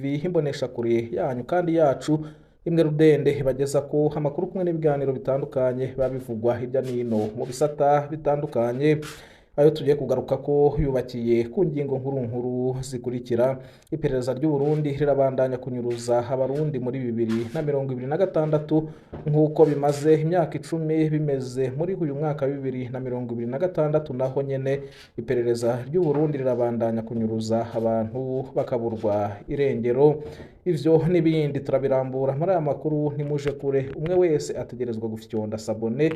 TV, imboneshakure yanyu kandi yacu imwe rudende ibageza ko amakuru kumwe n'ibiganiro bitandukanye biba bivugwa hirya n'ino mu bisata bitandukanye. Ayo tugiye kugaruka ko yubakiye ku ngingo nkuru nkuru zikurikira: iperereza ry'u Burundi rirabandanya kunyuruza abarundi muri 2026 nk'uko bimaze imyaka 10 bimeze. Muri uyu mwaka wa 2026 naho nyene iperereza ry'u Burundi rirabandanya kunyuruza abantu bakaburwa irengero. Ivyo n'ibindi turabirambura muri aya makuru, ntimuje kure. Umwe wese ategerezwa gufyonda s'abonner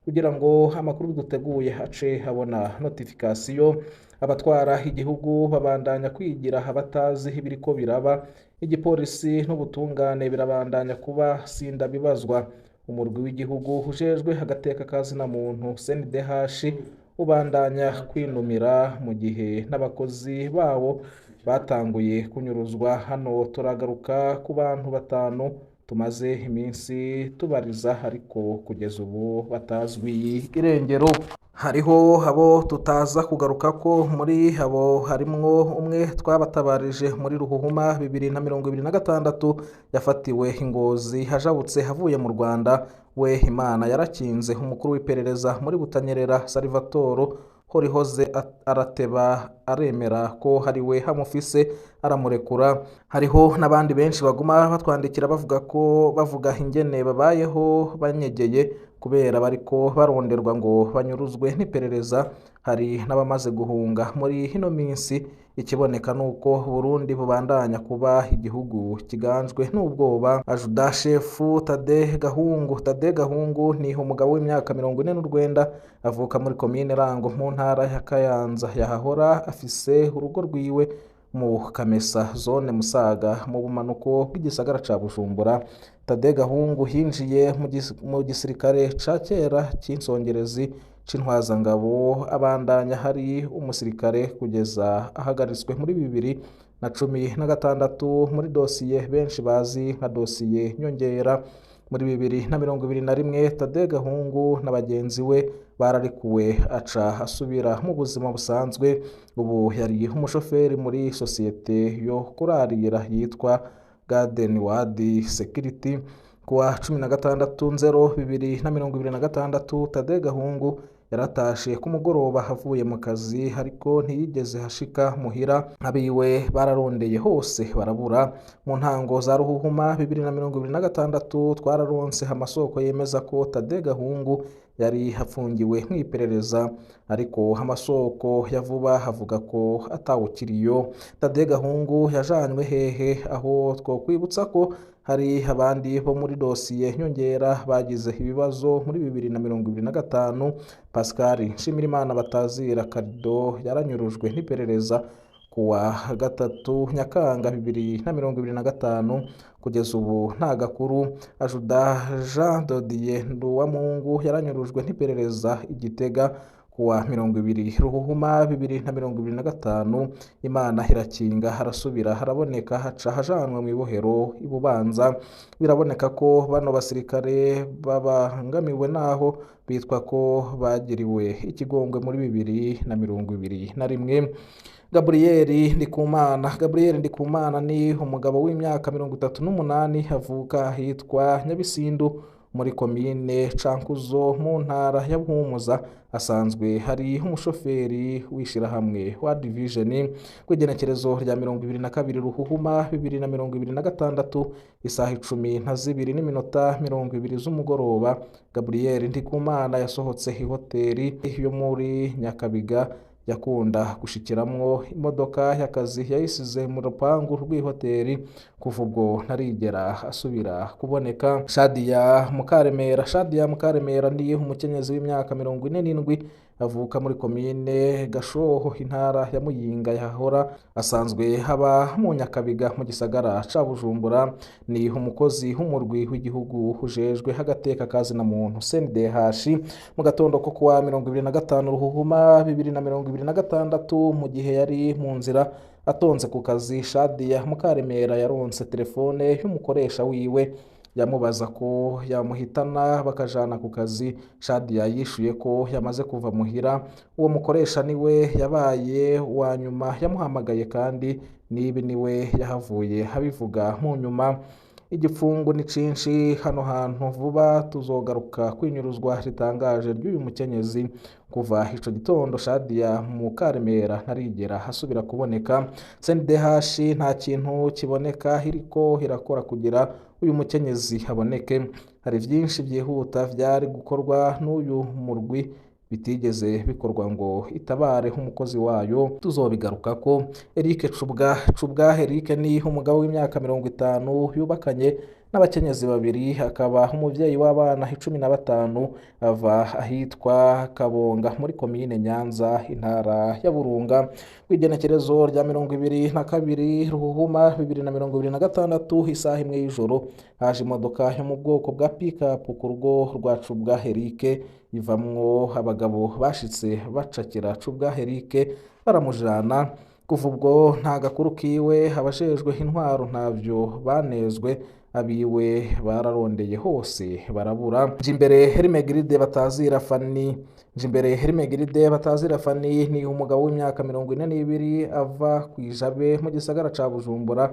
kugira ngo amakuru duteguye ace abona notification. Abatwara igihugu babandanya kwigira abatazi ibiriko biraba, igipolisi n'ubutungane birabandanya kuba sindabibazwa. Umurwi w'igihugu ujejwe agateka kazina muntu CNDH ubandanya kwinumira mu gihe n'abakozi bawo batanguye kunyuruzwa. Hano turagaruka ku bantu 5 tumaze iminsi tubariza ariko kugeza ubu batazwi irengero. Hariho abo tutaza kugaruka ko muri abo harimwo umwe twabatabarije muri Ruhuhuma 2026 yafatiwe Ingozi hajabutse avuye mu Rwanda. We Imana yarakinze. Umukuru w'iperereza muri Butanyerera Salvatore Horihoze arateba aremera ko hari we hamufise aramurekura. Hariho n'abandi benshi baguma batwandikira bavuga ko bavuga ingene babayeho banyegeye kubera bariko baronderwa ngo banyuruzwe n'iperereza. Hari n'abamaze guhunga muri hino minsi. Ikiboneka nuko Burundi bubandanya kuba igihugu kiganjwe n'ubwoba. Ajuda shefu Tade Gahungu. Tade Gahungu ni umugabo w'imyaka 49, avuka muri komine Rango mu ntara ya Kayanza. Yahahora afise urugo rwiwe mu Kamesa, zone Musaga, mu bumanuko bw'igisagara ca Bujumbura. Tade Gahungu hinjiye mu gisirikare ca kera c'insongerezi c'intwazangabo, abandanya hari umusirikare kugeza ahagaritswe muri 2016 muri dosiye benshi bazi nka dosiye Nyongera. Muri 2021 Tade Gahungu na bagenzi we bararekuwe aca asubira mu buzima busanzwe. Ubu yari umushoferi muri sosiyete yo kurarira yitwa Garden Ward Security. Kuwa 16/0/2026 Tade Gahungu yaratashe ku mugoroba avuye mu kazi, ariko ntiyigeze hashika muhira. Abiwe bararondeye hose barabura. Mu ntango za Ruhuhuma 2026 twararonse amasoko yemeza ko Tade Gahungu yari afungiwe mw'iperereza, ariko amasoko ya vuba avuga ko atawukiriyo. Tade Gahungu yajanywe hehe? Aho twokwibutsa ko hari abandi bo muri dosiye Nyongera bagize ibibazo muri 2025. Pascal Nshimirimana batazira Karido yaranyurujwe n'iperereza kuwa 3 Nyakanga 2025, kugeza ubu nta gakuru. Ajuda Jean Dodier Nduwamungu yaranyurujwe n'iperereza i Gitega kuwa 20 Ruhuhuma 2025. Imana irakinga harasubira haraboneka, haca hajanwa mu ibohero i Bubanza. Biraboneka ko bano basirikare babangamiwe naho bitwa ko bagiriwe ikigongwe muri 2021. Gabriel Ndikumana. Gabriel Ndikumana ni umugabo w'imyaka 38, avuka ahitwa Nyabisindu muri komine Cankuzo mu ntara ya Buhumuza. Asanzwe hari umushoferi w'ishirahamwe wa Division. Kw'igenekerezo rya 22 Ruhuhuma 2026 isaha 12:20 z'umugoroba, Gabriel Ndikumana yasohotse ihoteri yo muri Nyakabiga yakunda gushikiramwo. Imodoka y'akazi yayisize mu rupangu rw'ihoteri, kuva ubwo ntarigera asubira kuboneka. Shadia Mukaremera. Shadia Mukaremera ni umukenyezi w'imyaka 47, avuka muri komine Gashoho intara ya Muyinga. Yahora asanzwe haba mu Nyakabiga mu gisagara ca Bujumbura. Ni umukozi w'umurwi w'igihugu ujejwe agateka kazina muntu CNDH. Mu gatondo ko kuwa 25 Ruhuhuma 2026, mu gihe yari mu nzira atonze ku kazi, Shadia Mukaremera yaronse telefone y'umukoresha wiwe yamubaza ko yamuhitana bakajana ku kazi. Shadia yishuye ko yamaze kuva muhira. Uwo mukoresha niwe yabaye wa nyuma yamuhamagaye kandi Nibi niwe yahavuye abivuga mu nyuma. Igipfungu ni cinshi hano hantu, vuba tuzogaruka kwinyuruzwa ritangaje ry'uyu mukenyezi. Kuva ico gitondo Shadia Mukaremera ntarigera asubira kuboneka. CNDH nta kintu kiboneka iriko irakora kugira uyu mukenyezi aboneke. Hari vyinshi vyihuta vyari gukorwa n'uyu murwi bitigeze bikorwa ngo itabare umukozi wayo, tuzobigarukako. Eric Cubwa Cubwa Eric ni umugabo w'imyaka 50 yubakanye n'abakenyezi babiri, akaba umuvyeyi w'abana 15, ava ahitwa Kabonga muri komine Nyanza, intara ya Burunga. Kw'igenekerezo rya 22 Ruhuhuma 2026, isaha imwe y'ijoro, haje imodoka yo mu bwoko bwa pick-up ku rugo rwa Cubwa Eric, ivamwo abagabo bashitse bacakira Cubwa Eric baramujana. Kuva ubwo nta gakuru kiwe, abajejwe intwaro ntavyo banezwe, abiwe bararondeye hose barabura. Njimbere Hermegride batazira Fani Njimbere Hermegride batazira Fani ni umugabo w'imyaka 42 ava kwijabe mu gisagara ca Bujumbura.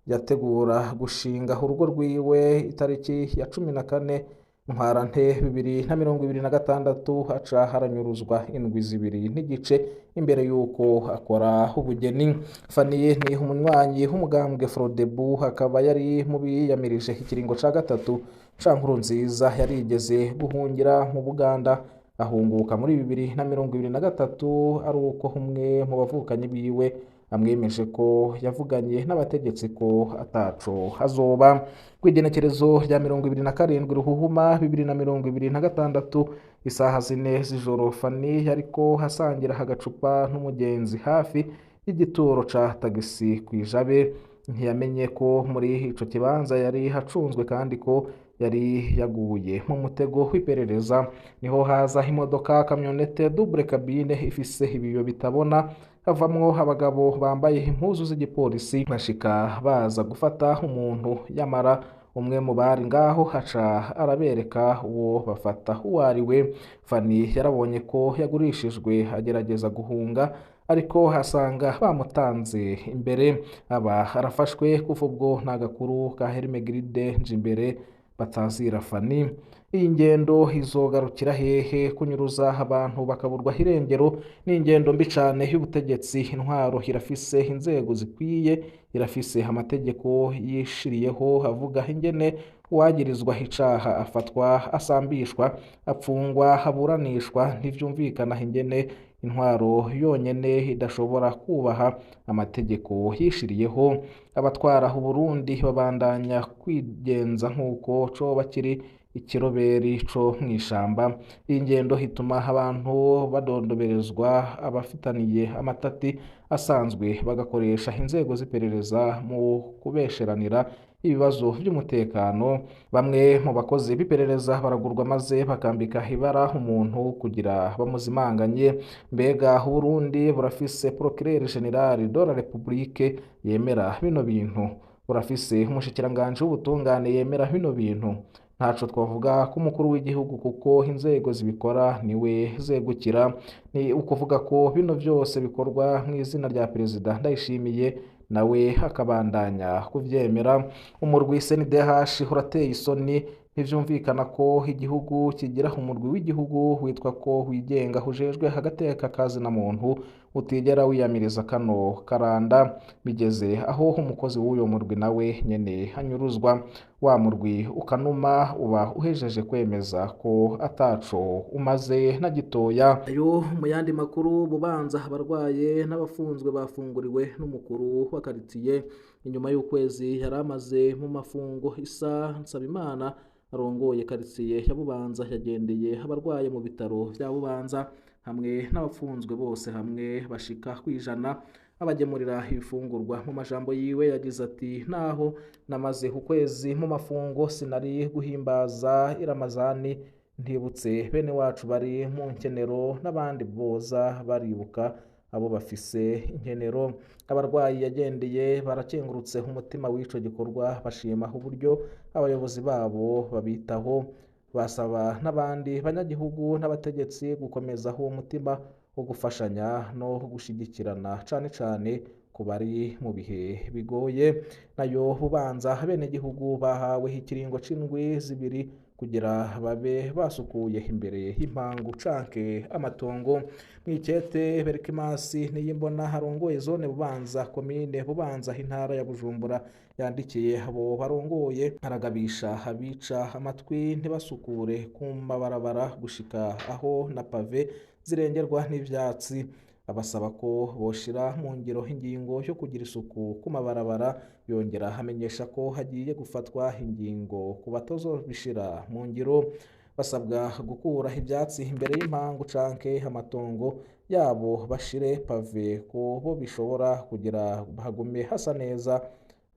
Yategura gushinga urugo rwiwe itariki ya 14 Ntwarante 2026, aca haranyuruzwa indwi zibiri n'igice imbere y'uko akora ubugeni. Fani ni umunywanyi w'umugambwe Frodebu, akaba yari mu biyamirije ikiringo ca gatatu ca Nkurunziza. Yarigeze guhungira mu Buganda, ahunguka muri 2023 ari uko umwe mu bavukanyi biwe amwemeje ko yavuganye n'abategetsi ko ataco azoba. Kw'igenekerezo rya 27 Ruhuhuma 2026, isaha 4 z'ijoro, Fani yariko hasangira agacupa n'umugenzi hafi y'igituro ca tagisi kwijabe. Ntiyamenye ko muri ico kibanza yari hacunzwe kandi ko yari yaguye mu mutego w'iperereza. Niho haza imodoka kamyonete double cabine ifise ibiyo bitabona, havamwo abagabo bambaye impuzu z'igipolisi, bashika baza gufata umuntu. Yamara umwe mu bari ngaho haca arabereka uwo bafata uwo ari we. Fani yarabonye ko yagurishijwe, agerageza guhunga ariko hasanga bamutanze imbere, aba arafashwe. Kuva ubwo nta gakuru ka Hermegride Njimbere batazira Fani. Iyi ngendo izogarukira hehe? Kunyuruza abantu bakaburwa irengero ni ingendo mbi cane y'ubutegetsi. Intwaro irafise inzego zikwiye, irafise amategeko yishiriyeho avuga ingene uwagirizwa icaha afatwa, asambishwa, apfungwa, aburanishwa. Ntivyumvikana ingene intwaro yonyene idashobora kubaha amategeko yishiriyeho. Abatwara Uburundi babandanya kwigenza nk'uko coba kiri ikiroberi co mw'ishamba. Iyi ngendo ituma abantu badondoberezwa abafitaniye amatati asanzwe, bagakoresha inzego z'iperereza mu kubesheranira ibibazo by'umutekano. Bamwe mu bakozi b'iperereza baragurwa maze bakambika ibara umuntu kugira bamuzimanganye. Mbega Uburundi burafise procureur général de la République yemera bino bintu? Burafise umushikiranganje w'ubutungane yemera bino bintu? Ntaco twavuga ko umukuru w'igihugu, kuko inzego zibikora niwe zegukira. Ni ukuvuga ko bino byose bikorwa mu izina rya Perezida Ndayishimiye, nawe akabandanya kuvyemera. Umurwi CNDH urateye isoni. Ntivyumvikana ko igihugu kigira umurwi w'igihugu witwa ko wigenga ujejwe agateka kazina muntu utigera wiyamiriza kano karanda. Bigeze aho umukozi w'uyo murwi nawe nyene anyuruzwa, wa murwi ukanuma, uba uhejeje kwemeza ko ataco umaze na gitoya. Ayo mu yandi makuru, Bubanza abarwaye n'abafunzwe bafunguriwe n'umukuru wa karitiye inyuma y'ukwezi yari amaze mu mafungo. Isa Nsabimana arongoye karitiye ya Bubanza yagendeye abarwaye mu bitaro vya Bubanza hamwe n'abafunzwe bose hamwe bashika kwijana, abagemurira ibifungurwa. Mu majambo yiwe yagize ati: naho namaze ukwezi mu mafungo sinari guhimbaza iramazani ntibutse bene wacu bari mu nkenero n'abandi boza baribuka abo bafise inkenero. Abarwayi yagendeye barakengurutse umutima w'ico gikorwa, bashima uburyo abayobozi babo babitaho, basaba n'abandi banyagihugu n'abategetsi gukomeza uwo mutima wo gufashanya no gushigikirana, cane cane ku bari mu bihe bigoye. Nayo Bubanza, abenegihugu bahawe ikiringo c'indwi 2 kugira babe basukuye imbere y'impangu canke amatongo. Mw'ikete Berikimasi Niyimbona harongoye zone Bubanza, komine Bubanza, intara ya Bujumbura, yandikiye abo barongoye, aragabisha abica amatwi ntibasukure ku mabarabara gushika aho na pave zirengerwa n'ivyatsi. Abasaba ko boshira mu ngiro ingingo yo kugira isuku ku mabarabara. Yongera amenyesha ko hagiye gufatwa ingingo ku batazobishira mu ngiro. Basabwa gukura ivyatsi imbere y'impangu canke amatongo yabo, bashire pave ko bo bishobora kugira hagume hasa neza,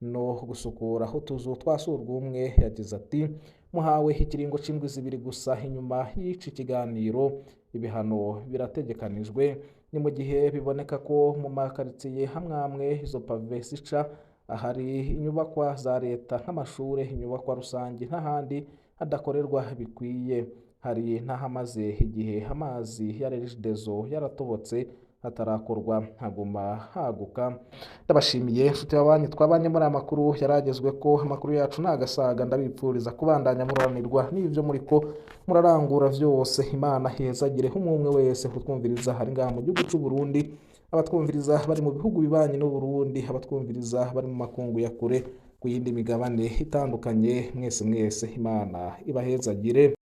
no gusukura utuzu twa surwumwe. Yagize ati: muhawe ikiringo c'indwi 2 gusa, inyuma y'ici kiganiro ibihano birategekanijwe. Ni mu gihe biboneka ko mu makaritsiye hamwamwe izo pave zica ahari inyubakwa za leta nk'amashure, inyubakwa rusange n'ahandi hadakorerwa bikwiye. Hari n'ahamaze igihe amazi ya Regideso yaratobotse hatarakorwa, haguma haguka. Ndabashimiye inshuti y'abanyu twabanye muri aya makuru yaragezwe ko amakuru yacu nagasaga. Ndabipfuriza kubandanya muranirwa n'ivyo muriko murarangura vyose. Imana hezagire umwe wese kutwumviriza hari ngaha mu gihugu c'u Burundi, abatwumviriza bari mu bihugu bibanyi n'u Burundi, abatwumviriza bari mu makungu ya kure ku yindi migabane itandukanye. Mwese mwese Imana ibahezagire.